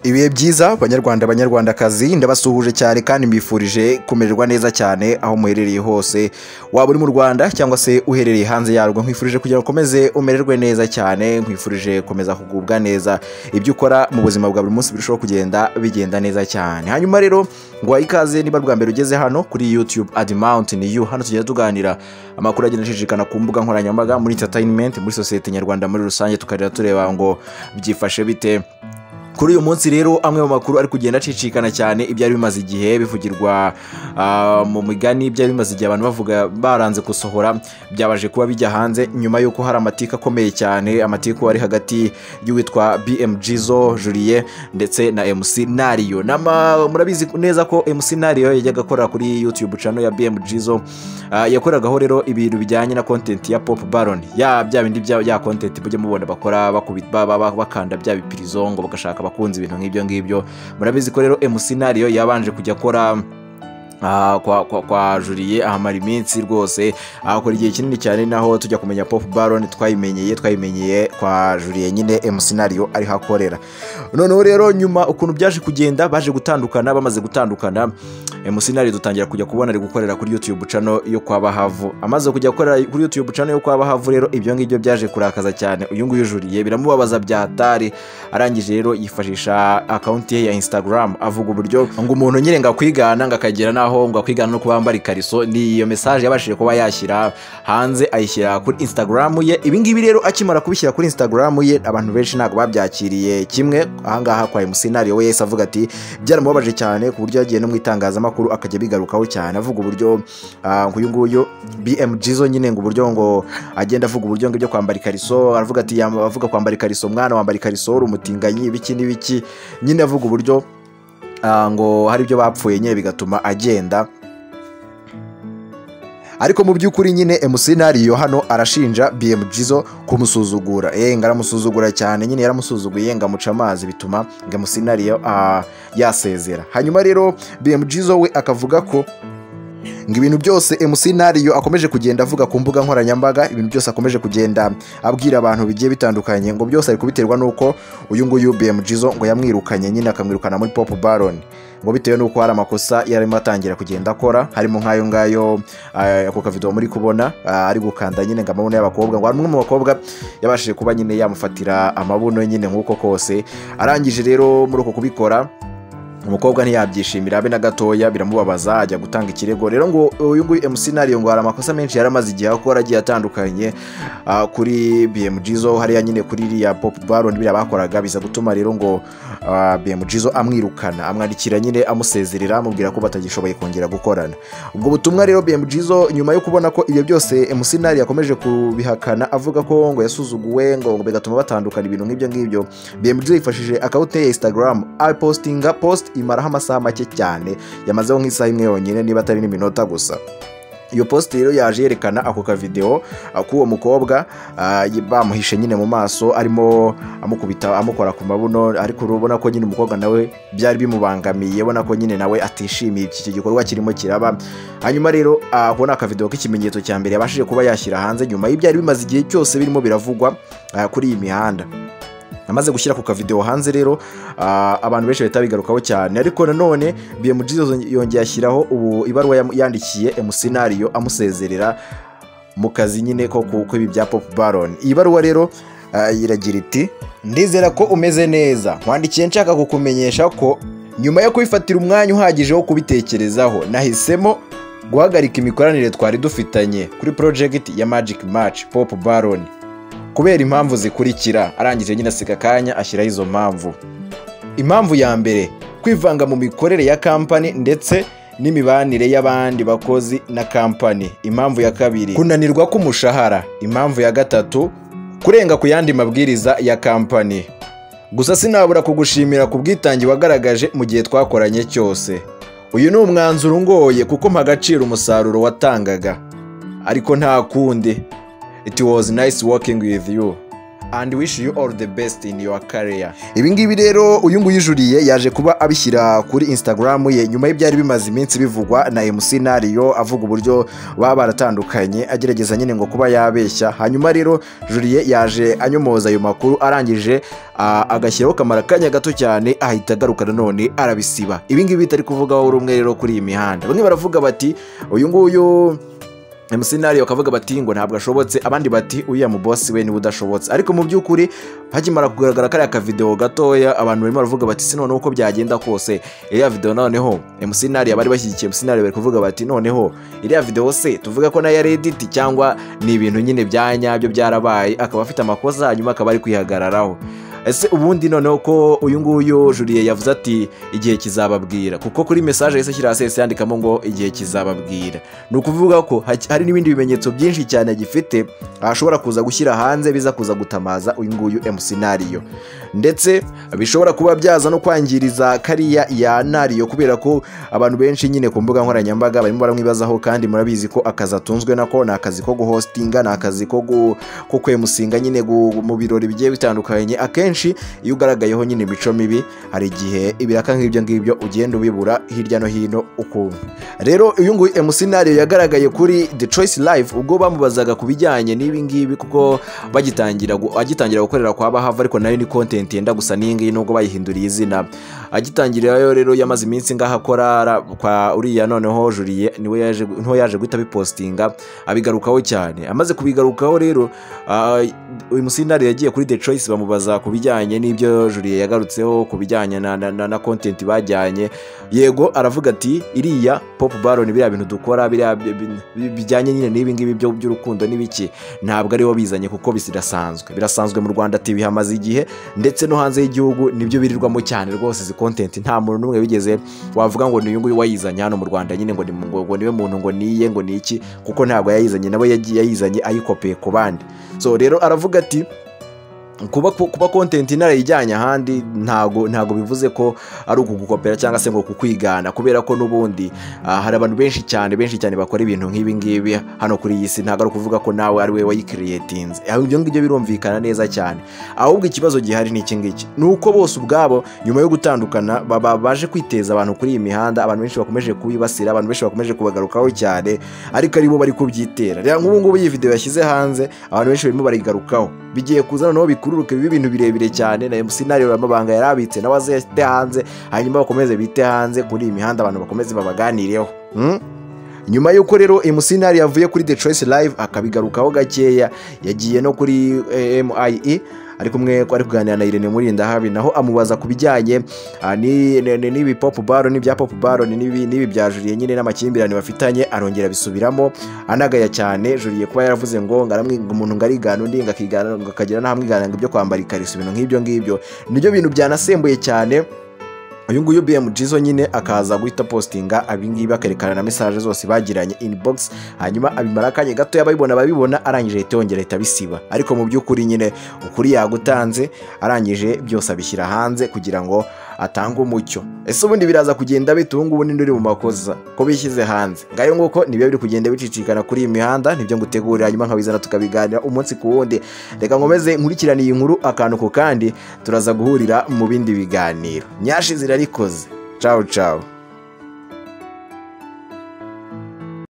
Ibihe byiza, Banyarwanda, Banyarwandakazi, ndabasuhuje cyane kandi mbifurije kumererwa neza cyane aho muherereye hose, waba uri mu Rwanda cyangwa se uherereye hanze yarwo. Nkwifurije kugira ngo ukomeze umererwe neza cyane, nkwifurije gukomeza kugubwa neza, ibyo ukora mu buzima bwa buri munsi birushaho kugenda bigenda neza cyane. Hanyuma rero ngo ikaze niba bwa mbere ugeze hano kuri YouTube Adi Mountain You. Hano tugenda tuganira amakuru agenda acicikana ku mbuga nkoranyambaga, muri entertainment, muri sosiyete nyarwanda muri rusange, tukareba tureba ngo byifashe bite. Kuri uyu munsi rero, amwe mu makuru ari kugenda acicikana cyane, ibyari bimaze igihe bivugirwa mu migani, byari bimaze igihe abantu bavuga baranze gusohora, byabaje kuba bijya hanze nyuma y'uko hari amatiku akomeye cyane, amatiku ari hagati y'uwitwa BMG Zo Julien ndetse na MC Nario. Murabizi neza ko MC Nario yajyaga akora kuri YouTube channel ya BMG Zo. Yakoragaho rero ibintu bijyanye na content ya Pop Baron, ya bya bindi bya ya content mujya mubona bakora, bakanda bya bipirizo ngo bagashaka abakunzi, ibintu nk'ibyo ngibyo. Murabizi ko rero MC Nario yabanje kujya akora kwa Julien, ahamara iminsi rwose, ahakora igihe kinini cyane. Naho tujya kumenya Pop Baron, twayimenyeye kwa Julien nyine, MC Nario ariho akorera. Noneho rero nyuma ukuntu byaje kugenda, baje gutandukana. Bamaze gutandukana, MC Nario dutangira kujya kubona ari gukorera kuri YouTube channel yo kwa Bahavu. Amaze kujya gukorera kuri YouTube channel yo kwa Bahavu rero, ibyo ngibyo byaje kurakaza cyane uyu nguyu Julien, biramubabaza bya hatari. Arangije rero yifashisha account ye ya Instagram, avuga uburyo ngo umuntu nyine ngo akwigana, ngo akagera naho ngo akwigana no kuba yambara ikariso. Ni iyo message yabashije kuba yashyira hanze, ayishyira kuri Instagram ye. Ibi ngibi rero akimara kubishyira kuri Instagram ye, abantu benshi ntabwo babyakiriye kimwe. Ahangaha kwa MC Nario, we yahise avuga ati byaramubabaje cyane, ku buryo yagiye no mu itangazamakuru akajya bigarukaho cyane, avuga uburyo ngo uyu nguyu BMG zo nyine, ngo uburyo ngo agenda avuga uburyo ngo ibyo kwambara ikariso, aravuga ati avuga kwambara ikariso, mwana wambara ikariso uri umutinganyi, ibiki n'ibiki nyine, avuga uburyo ngo hari ibyo bapfuye nyine bigatuma agenda. Ariko mu by'ukuri nyine MC Nario hano arashinja BMG zo kumusuzugura, ngo aramusuzugura cyane nyine, yaramusuzuguye ngo amuca amazi, bituma ngo MC Nario yasezera. Hanyuma rero BMG zo we akavuga ko ngo ibintu byose MC Nario akomeje kugenda avuga ku mbuga nkoranyambaga, ibintu byose akomeje kugenda abwira abantu bigiye bitandukanye, ngo byose ari kubiterwa n'uko uyu nguyu BMG zo ngo yamwirukanye nyine, akamwirukana muri Pop Baron, ngo bitewe n'uko hari amakosa yarimo atangira kugenda akora, harimo nk'ayo ngayo ako kavideo muri kubona ari gukanda nyine ngo amabuno y'abakobwa, ngo hari umwe mu bakobwa yabashije kuba nyine yamufatira amabuno nyine nk'uko kose. Arangije rero muri uko kubikora, umukobwa ntiyabyishimira abe na gatoya, biramubabaza, ajya gutanga ikirego. Rero ngo uyu nguyu MC Nario ngo hari amakosa menshi yaramaze igihe akora agiye atandukanye kuri BMG zo hariya nyine kuri iriya Pop Baron, biriya bakoraga, biza gutuma rero ngo BMG zo amwirukana, amwandikira nyine amusezerera, amubwira ko batagishoboye kongera gukorana. Ubwo butumwa rero BMG zo, nyuma yo kubona ko ibyo byose MC Nario yakomeje kubihakana, avuga ko ngo yasuzuguwe, ngo bigatuma batandukana, ibintu nk'ibyo ngibyo, BMG yifashishije account ye ya Instagram, apostinga post imaraho amasaha make cyane, yamazeho nk'isaha imwe yonyine niba atari n'iminota gusa. Iyo post rero yaje yerekana ako kavideo k'uwo mukobwa bamuhishe nyine mu maso, arimo amukubita, amukora ku mabuno, ariko urabona ko nyine umukobwa nawe byari bimubangamiye, ubona ko nyine nawe atishimiye iki gikorwa kirimo kiraba. Hanyuma rero ako ni akavideo k'ikimenyetso cya mbere yabashije kuba yashyira hanze nyuma y'ibyari bimaze igihe cyose birimo biravugwa kuri iyi mihanda. Amaze gushyira ku kavideo hanze rero, abantu benshi bahita bigarukaho cyane. Ariko nanone BMG yongeye ashyiraho ubu ibaruwa yandikiye MC Nario amusezerera mu kazi nyine ko ku ibi bya Pop Baron. Iyi baruwa rero iragira iti: "Ndizera ko umeze neza. Nkwandikiye nshaka kukumenyesha ko nyuma yo kubifatira umwanya uhagije wo kubitekerezaho, nahisemo guhagarika imikoranire twari dufitanye kuri project ya Magic Match Pop Baron kubera impamvu zikurikira." Arangije nyine asiga akanya ashyiraho izo mpamvu. "Impamvu ya mbere, kwivanga mu mikorere ya kampani ndetse n'imibanire y'abandi bakozi na kampani. Impamvu ya kabiri, kunanirwa k'umushahara. Impamvu ya gatatu, kurenga ku yandi mabwiriza ya kampani. Gusa sinabura kugushimira ku bwitange wagaragaje mu gihe twakoranye cyose. Uyu ni umwanzuro ungoye kuko mpa agaciro umusaruro watangaga, ariko nta kundi. It was nice working with you." And wish you all the best in your career." Ibi ngibi rero uyu nguyu Julie yaje kuba abishyira kuri Instagram ye nyuma y'ibyari bimaze iminsi bivugwa na MC Nario, avuga uburyo baba baratandukanye, agerageza nyine ngo kuba yabeshya. Hanyuma rero Julie yaje anyomoza ayo makuru, arangije agashyiraho kamara kanya gato cyane, ahita agaruka nanone arabisiba. Ibi ngibi bitari kuvugaho rumwe rero kuri iyi mihanda. Bamwe baravuga bati uyu nguyu MC Nario, bakavuga bati ngo ntabwo ashobotse, abandi bati uriya mu boss we niwe udashobotse. Ariko mu by'ukuri hakimara kugaragara kariya kavideo gatoya, abantu barimo baravuga bati si noneho uko byagenda kose iriya video noneho MC Nario, bari bashyigikiye MC Nario bari kuvuga bati noneho iriya video se tuvuga ko nayo ari edit cyangwa ni ibintu nyine bya nyabyo byarabaye, akaba afite amakosa hanyuma akaba ari kwihagararaho. Ese ubundi noneho ko uyu nguyu Julie yavuze ati igihe kizababwira, kuko kuri message yahise ashyira hasi yandikamo ngo igihe kizababwira, ni ukuvuga ko hari n'ibindi bimenyetso byinshi cyane gifite ashobora kuza gushyira hanze biza kuza gutamaza uyu nguyu MC Nario, ndetse bishobora kuba byaza no kwangiriza kariya ya Nario, kubera ko abantu benshi nyine ku mbuga nkoranyambaga barimo baramwibazaho, kandi murabizi ko akazi atunzwe nako ni akazi ko guhostinga, ni akazi ko kwemusinga nyine mu birori bigiye bitandukanye. Akenshi iyo ugaragayeho nyine imico mibi, hari igihe ibiraka nk'ibyo ngibyo ugenda ubibura hirya no hino ukuntu. Rero uyu nguyu MC Nario yagaragaye kuri The Choice Live ubwo bamubazaga ku bijyanye n'ibi ngibi, kuko agitangira gukorera kwa Bahava, ariko nayo ni content yenda gusa n'iyi ngiyi nubwo bayihinduriye izina. Agitangirayo rero yamaze iminsi ngaha akora kwa uriya, noneho Julie niwe yaje, niho yaje guhita abipostinga abigarukaho cyane. Amaze kubigarukaho rero uyu MC Nario yagiye kuri The Choice bamubaza ku bijyanye n'ibyo Julie yagarutseho, ku bijyanye na content bajyanye. Yego aravuga ati iriya pop baron, biriya bintu dukora biriya bijyanye nyine n'ibi ngibi by'urukundo n'ibiki, ntabwo ariho bizanye kuko birasanzwe mu Rwanda, ati bihamaze igihe, ndetse no hanze y'igihugu nibyo birirwamo cyane rwose. Izi content nta muntu n'umwe wigeze wavuga ngo ni uyu nguyu wayizanye hano mu Rwanda nyine, ngo niwe muntu ngo niye ngo ni iki, kuko ntabwo yayizanye, nawe yagiye yayizanye ayikopeye ku bandi. So rero aravuga ati kuba content narayijyanye ahandi ntago bivuze ko ari ukugukopera cyangwa se ngo kukwigana, kubera ko n'ubundi hari abantu benshi cyane bakora ibintu nk'ibi ngibi hano kuri iyi si, ntago ari ukuvuga ko nawe ari we wayicreatinze. Ibyo ngibyo birumvikana neza cyane. Ahubwo ikibazo gihari ni iki ngiki, ni uko bose ubwabo nyuma yo gutandukana baje kwiteza abantu kuri iyi mihanda, abantu benshi bakomeje kubibasira, abantu benshi bakomeje kubagarukaho cyane, ariko aribo bari kubyitera. Rero nk'ubu ngubu iyi video yashyize hanze abantu benshi barimo barigarukaho, bigiye kuza noneho bikururuka bibe ibintu birebire cyane. Na MC Nario amabanga yarabitse nawe azete hanze, hanyuma bakomeze bite hanze kuri iyi mihanda, abantu bakomeze babaganireho. Nyuma y'uko rero MC Nario yavuye kuri The Choice Live akabigarukaho gakeya, yagiye no kuri MIE ari kumwe ari kuganira na Irene Murindahabi, naho amubaza ku bijyanye n'ibi pop baron n'ibya pop baron n'ibi bya Julie nyine n'amakimbirane bafitanye, arongera bisubiramo anagaya cyane Julie kuba yaravuze ngo ngaramwinga umuntu ngarigana undi ngakigana ngakagira n'ahamwigana ngo ibyo kwambara ikariso, ibintu nk'ibyo ngibyo nibyo bintu byanasembuye cyane. Uyu nguyu BM Jizzo nyine akaza guhita postinga abingibi akerekana na message zose bagiranye inbox, hanyuma abimara akanya gato yabibona babibona, arangije ahita yongera ahita abisiba. Ariko mu by'ukuri nyine ukuri yagutanze, arangije byose abishyira hanze kugira ngo atange umucyo. Ese ubundi biraza kugenda bite ubu ngubu ninde uri mu makosa ko bishyize hanze? Ngayo nguko nibyo biri kugenda bicicikana kuri iyi mihanda, nibyo ngutegurira hanyuma nkabizana tukabiganira umunsi ku wundi. Reka nkomeze nkurikirane iyi nkuru akantu ku kandi, turaza guhurira mu bindi biganiro. Nyashi zirarikoze. Ciao ciao.